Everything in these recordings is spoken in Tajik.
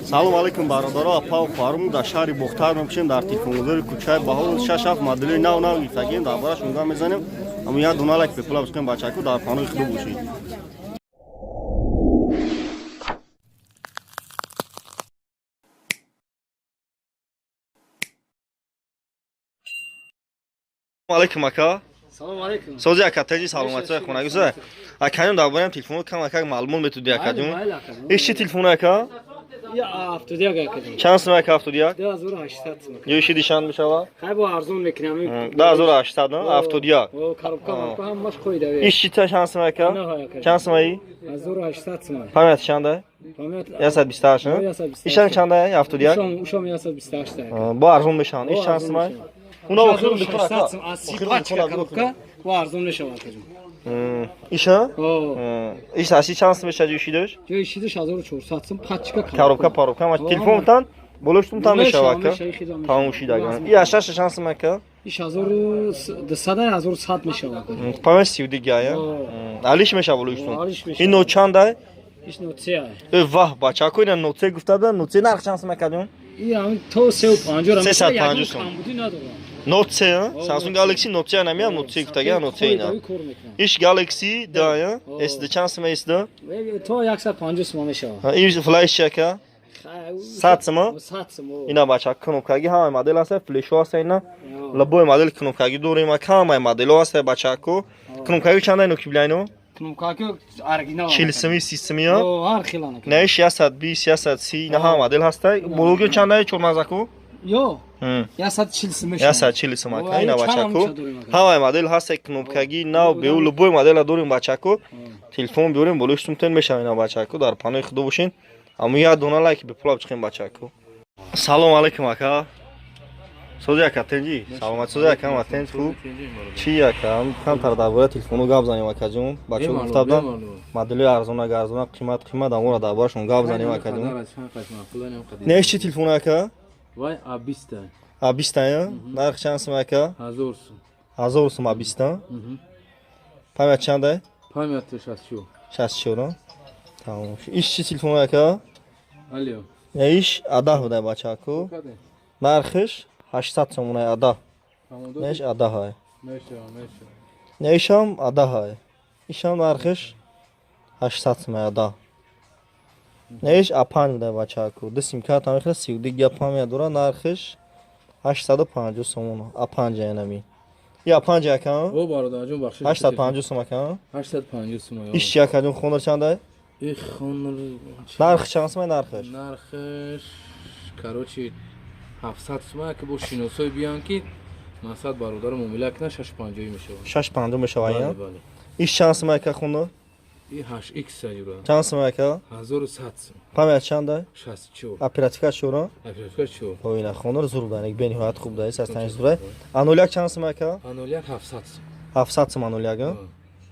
Салом алейкум, бародаро, апа хоҳарум. Дар шаҳри Бохтар мебошем, дар телефонбозори кӯчаи Баҳор. Шаш ҳафт модели нав нав гирифтагием, дар борашон гап мезанем. Ҳамун як дона лайк бепула бискунем, бачаку. Дар паноҳи худо бошед. Алейкум, ака. Салом алейкум. Сози, ака, теҷи, саломатӣ, хонагӣ со, акаён. Дар бораам телефоно кам ака маълумот метуди, акаҷон. Иш чӣ телефон, ака? Я 71, ака. Чанд сум, ака, 71? 2800 сум. Ё шиди чанд мешава? Хай, бо арзон мекунам. 2800, 71. О, коробка марка ҳамаш қоида. Иш чӣ та чанд сум, ака? Чанд сум аи? 1800 сум. Память чанда? 128. Ишан чанда? 71. Ушам 128. Бо арзон мешаванд. Иш чанд сум? Уна охирон бикун, ака. 600 сум аз си пачка коробка бо арзон мешавад, акаҷон. Иша? О. Иш аси чанд сум мешава ҷои шидаш? Ҷои шидаш 1400 сум, пачка. Коробка паробка, ма телефон тан болоштун тан мешава, ака. Тамом шидаган. И ашаш чанд сум, ака? Иш 1200, 1100 мешавад. Память сивди гая. Алиш мешава болоштун. Ин но чанда? Иш ноце. Э ваҳ, бачако, ина ноце гуфта будан, ноце нарх чанд сум, акаҷон? И ҳамин то 350 ра. 350 сум. Камбудӣ надорад. Note 3, Samsung Galaxy Note 3 намеам, Note 3 гуфтага, Note 3 ина. Иш Galaxy да, S чанд сум S? То 150 сум мешавад. Иш флеш чака? 100 сум? 100 сум. Ина бача, кнопкаги ҳамаи модел ҳаст, флешо ҳаст ина. Любой модел кнопкаги дорем, ҳамаи модело ҳаст, бачако. Кнопкаги чанда ино кибла ино? Кнопкаги оригинал. 40 сumi, 30 сumi я? Ҳар хелана. Не, иш 120, 130, ина ҳама модел ҳаст. Блоги чанда чормағзако? Ё. 140 сум мешавад. 140 сум, ака, ина бачако. Ҳамаи модел ҳаст, кнопкаги нав, беу любой модела дорем, бачако. Телефон биёрем, болои сумтен мешава ина, бачако. Дар паноҳи худо бошен. Аммо як дона лайк бепула бичихем, бачако. Салом алейкум, ака. Сози, ака, тенҷи? Саломат, сози, ака, ма тенҷ, хуб. Чӣ, ака, камтар дар бораи телефоно гап занем, акаҷон. Бачаҳо гуфта буданд, моделҳои арзона, гарзона, қимат қимат, амора дар борашон гап занем, акаҷон. Не, иш чӣ телефон, ака? Вай А20. А20, нарх чанд сум, ака? 1000 сум. 1000 сум А20. Память чанда? Память 64. 64. Тамом. Иш чӣ телефон, ака? Алло. Иш А10 буда, бачако. Нархиш 800 сомона, А10. Неш А10 ҳай. Не, ишам А10 ҳай. Ишам нархиш 800 сум, А10. Не, иш А5 буда, бачако. Ду сим-карта мехӯрад, 32 гига память дора, нархиш 850 сомона. А5 янами. И А5, ака? О, бародарҷон, бахшиш. 850 сум, ака? 850 сум. Иш чи, акаҷон, хонор чанда? И хонор нарх чанд сум нархиш? Нархиш, короче, 700 сум, ки бо шиносой биён, ки масад бародар муомила кунад, 650 мешавад. 650 мешавад, я? Иш чанд сум, ака, хонор? И 8X саюра. Чанд сум, ака? 1100 сум. Память чанда? 64. Оперативка чора? Оперативка 4. Ой, ина хонор зур буда, бениҳоят хуб да, састани зура. А01 чанд сум, ака? А01 700 сум. 700 сум А01?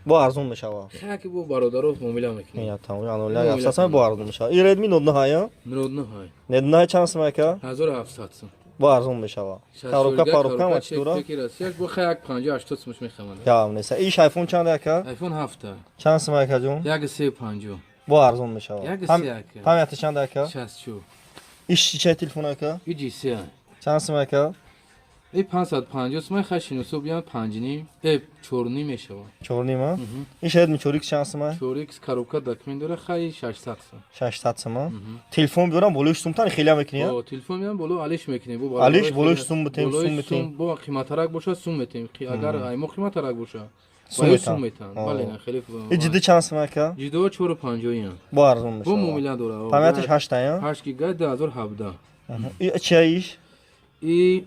Бо арзон мешава. Хаки бо бародаро муомила мекунем. Я тамом, А01 700 сум бо арзон мешава. И Redmi Note 9 я? Note 9. Note 9 чанд сум, ака? 1700 сум. Бо арзон мешава. Коробка паробка ма читура? Як бо хай 50 80 сумш мехаманд. Гап нест. Иш iPhone чанд, ака? iPhone 7. Чанд сум, ака ҷон? 1.50. Бо арзон мешава. Як се, ака. Памяти чанд, ака? 64. Иш чӣ телефон, ака? И GC. Чанд сум, ака? И 550 сум, хай шиносо биён 5 ним, 4 ним мешава. 4 ним, а? Иш Redmi 4X чанд сум? 4X коробка документ дора, хай 600 сум. 600 сум. Телефон биёрам, болои сумтан хеле мекунӣ, а? О, телефон биёрам, боло алиш мекунем, бо алиш болои сум битем, сум битем. Бо қиматарак боша, сум метем. Агар аймо қиматарак боша, сум метан. Бале, на хеле. И ҷидди чанд сум, ака? Ҷиддо 4.50. Бо арзон мешава. Бо муомила дора. Памятиш 8 я? 8 гига, 2017. И чия иш? И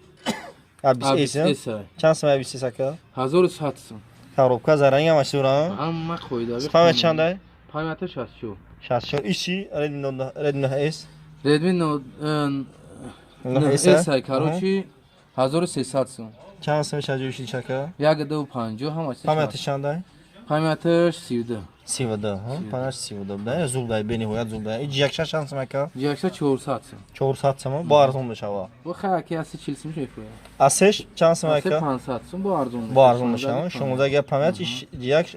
А20S. Чанд сум А20S, ака? 1100 сум. Коробка заранг ҳама сура? Ҳама қоида. Память чанда? Памяти 64. 64. Иш чи? Redmi Note, Redmi 9S? Redmi Note 9S, короче, 1300 сум. Чанд сум шаҷӯши чака? 1.50 ҳама. Памяти чанда? Памяташ 32. 32, памяташ 32 буда, зур да, бениҳоят зур да. И ҷиякша чанд сум, ака? Ҷиякша 400 сум. 400 сум, бо арзон мешава. Бо хай, аки, аси 40 сум мефурӯяд. Асеш чанд сум, ака? 500 сум, бо арзон. Бо арзон мешава. 16 гига память, иш ҷияк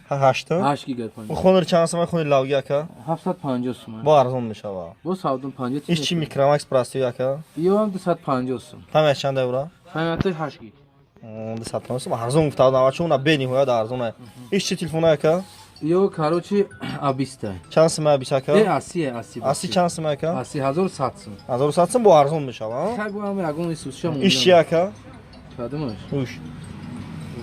8. 8 гига 5. Хонор чанд сум хони лавги ака? 750 сум. Бо арзон мешава. Бо 750. Иш чи Микромакс простой ака? Ё 250 сум. Память чанд евро? Память 8 гиг. 250 сум арзон гуфта будам, чун на бениҳоят арзон. Иш чи телефон ака? Ё короче А20. Чанд сум А20 ака? Э, А30. А30 чанд сум ака? А30 1100 сум. 1100 сум бо арзон мешава. Хай бо ам ягон исусша мон. Иш чи ака? Кадомаш? Уш.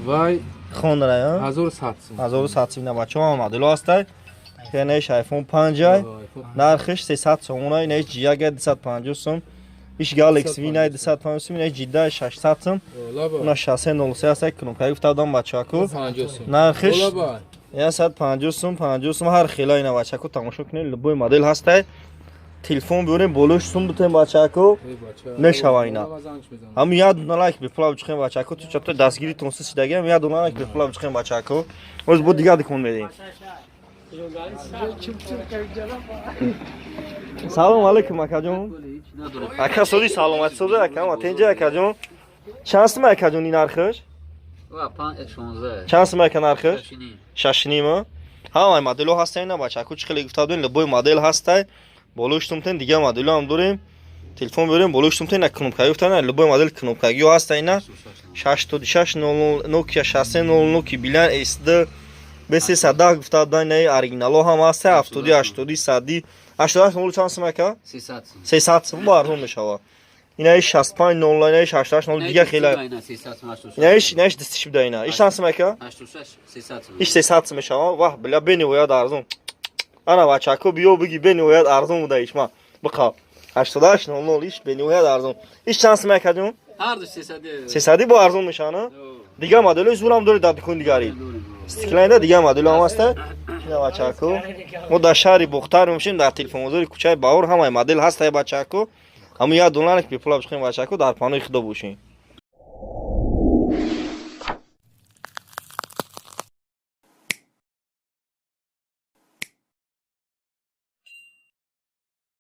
Вай хонра, 1100 сум. 1100 сум на бачаҳо модело ҳастай. Яъне iPhone 5 ай. Нархиш 300 сомон ай, не G1 250 сум. Иш Galaxy V9 250 сум, не G10 600 сум. Уна 6303 ҳастай, кнопка гуфта будам бачаҳо. Нархиш 150 сум, 50 сум ҳар хела ина бачаҳо тамошо кунед, любой модел ҳастай. Телефон биёрем болош сум бутем бачаҳо. Мешава ина. Ҳамин як дона лайк бепула бичхем бачаҳо, ту чато дастгиритон сисидаги, ҳам як дона лайк бепула бичхем бачаҳо. Оз бо дигар дикон медем. Салом алейкум акаҷон. Ака соди саломат соди ака, ма тенҷа акаҷон. Чанд сум акаҷон ин нархиш? Чанд сум ака нархиш? 6.5. Ҳамаи моделҳо ҳастанд ина бачаҳо, чӣ хеле гуфта будем, любой модел ҳастай. Болош тумтен дигар моделҳо ҳам дорем. Телефон биёрем болош тумтен на кнопкаги гуфта на любой модел кнопкаги ҳаста ина. 6600 Nokia 6300 Nokia Bilan SD B310 гуфта буданд, ина оригиналҳо ҳам ҳаста, 70 80 100 88 чанд сум ака? 300 сум. 300 сум бо арзон мешава. Ина 65 00 ина 88 дигар хела. Ина дастиш буда ина. Иш чанд сум ака? 86 300 сум. Иш 300 сум мешава. Ваҳ, бля бениҳоят арзон. Ана бачако биё биги бениҳоят арзон буда иш ма. Биқа. 88 00 иш бениҳоят арзон. Иш чанд сум ака ҷон? Ҳар ду 300. 300 бо арзон мешава, на? Дигар моделҳои зурам доред дар дукони дигари. Стеклянда дигар моделҳо ҳам ҳаста. Ина бачако. Мо дар шаҳри Бохтар мешем, дар телефонбозори кӯчаи Баҳор ҳамаи модел ҳаста бачако. Ҳамун як дона лайк бепула бичхем бачако, дар паноҳи Худо бошем.